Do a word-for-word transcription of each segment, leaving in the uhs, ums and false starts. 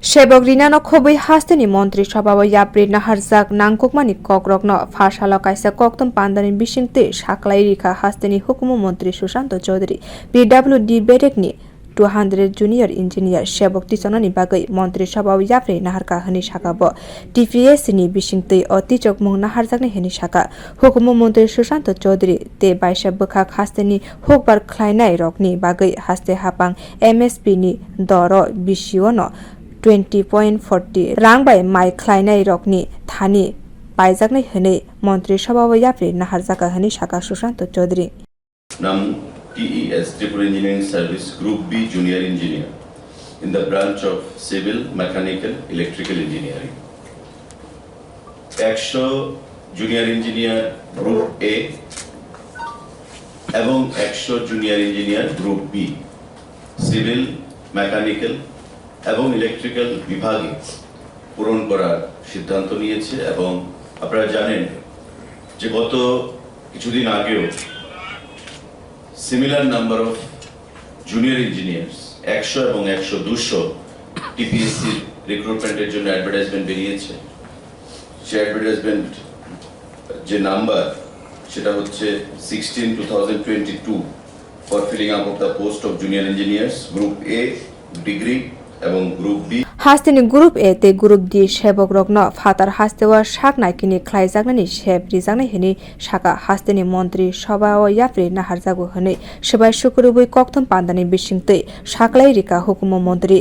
Sebok rinano khobwi hasteni Montri Sabhao yapri naharjak nangkukmani kokrokno pha salo kaisa kokthum pandani bisingtwi saklai rikha hasteni hukumu montri Sushanta Chaudhary. P W D bedekni two hundred junior engineer sebok tichoknani bagwi Montri Sabhao yapri naharkha hwnwi sakha bo. T P S C ni bisingtwi o tichokmung naharjaknai hwnwi sakha. Hukumu montri Sushanta Chaudhary tei baisa bwkhak hasteni hukbar khlainai rokni bagwi haste hapang M S P ni doro bisio no twenty point forty rang bai mai khlainai rokni thani paijaknai hwnwi Montri Sabhao yapri naharjakha hwnwi sakha Sushanta Chaudhary. Namu T E S, Tripura Engineering Service, Group B, Junior Engineer, in the branch of Civil, Mechanical, Electrical Engineering. একশো junior engineer group A এবং একশো junior engineer group B, civil, mechanical এবং electrical বিভাগে পূরণ করার সিদ্ধান্ত নিয়েছে। এবং আপনারা জানেন যে গত কিছুদিন আগেও similar number of junior engineers, একশো এবং একশো, দুশো, টিপিএসসির রিক্রুটমেন্টের জন্য অ্যাডভার্টাইজমেন্ট বেরিয়েছে। সে অ্যাডভার্টাইজমেন্ট যে নাম্বার, সেটা হচ্ছে sixteen two thousand twenty two, for filling up of the post of junior engineers, group A, degree, এবং group B. Hasteni group A tei group D sebok rokno phatar hasteo sak naikini khlaijaknani sep rijaknai hwnwi sakha. Hasteni montri Sabhao yapri naharjago hwnwi swbai sukurubwi kokthum pandani bisingtwi saklai rikha hukumu montri.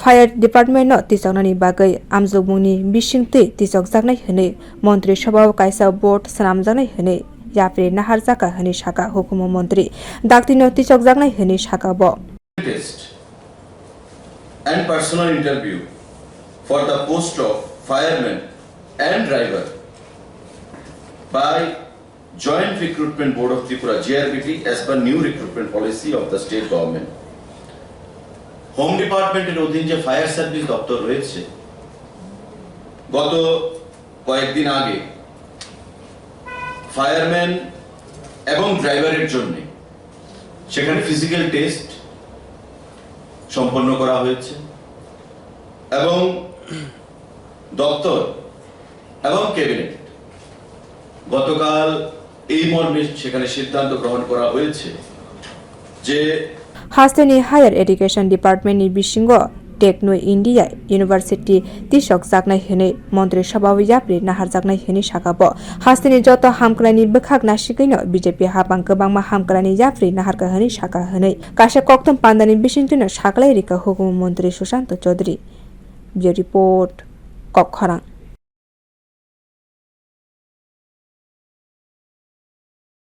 Fire department no tichoknani bagwi amjokmungni bisingtwi tichokjaknai hwnwi montri Sabhao kaisa board swnamjaknai hwnwi yapri naharjakha hwnwi sakha hukumu montri. Dakti no tichokjaknai hwnwi sakha bo. Test and personal interview for the post of fireman and driver by Joint Recruitment Board of Tripura, J R B T, as per new recruitment policy of the state government. Home ডিপার্টমেন্টের অধীন যে fire service দপ্তর রয়েছে, গত কয়েকদিন আগে ফায়ারম্যান এবং ড্রাইভারের জন্য সেখানে ফিজিক্যাল টেস্ট সম্পন্ন করা হয়েছে এবং দপ্তর এবং ক্যাবিনেট গতকাল এই মর্মে সেখানে সিদ্ধান্ত গ্রহণ করা হয়েছে যে Hasteni Higher Education Department ni bisingo Techno India University tisokjaknai hwnwi Montri Sabhao yapri naharjaknai hwnwi sakha bo. Hasteni joto hamkraini bwkhak nasigwino B J P hapang kwbangma hamkraini yapri naharkha hwnwi sakha hwnwi kaisa kokthum pandani bisingtwino saklai rikha hukumu montri Sushanta Chaudhary. Bureau Report, Kokkhorang.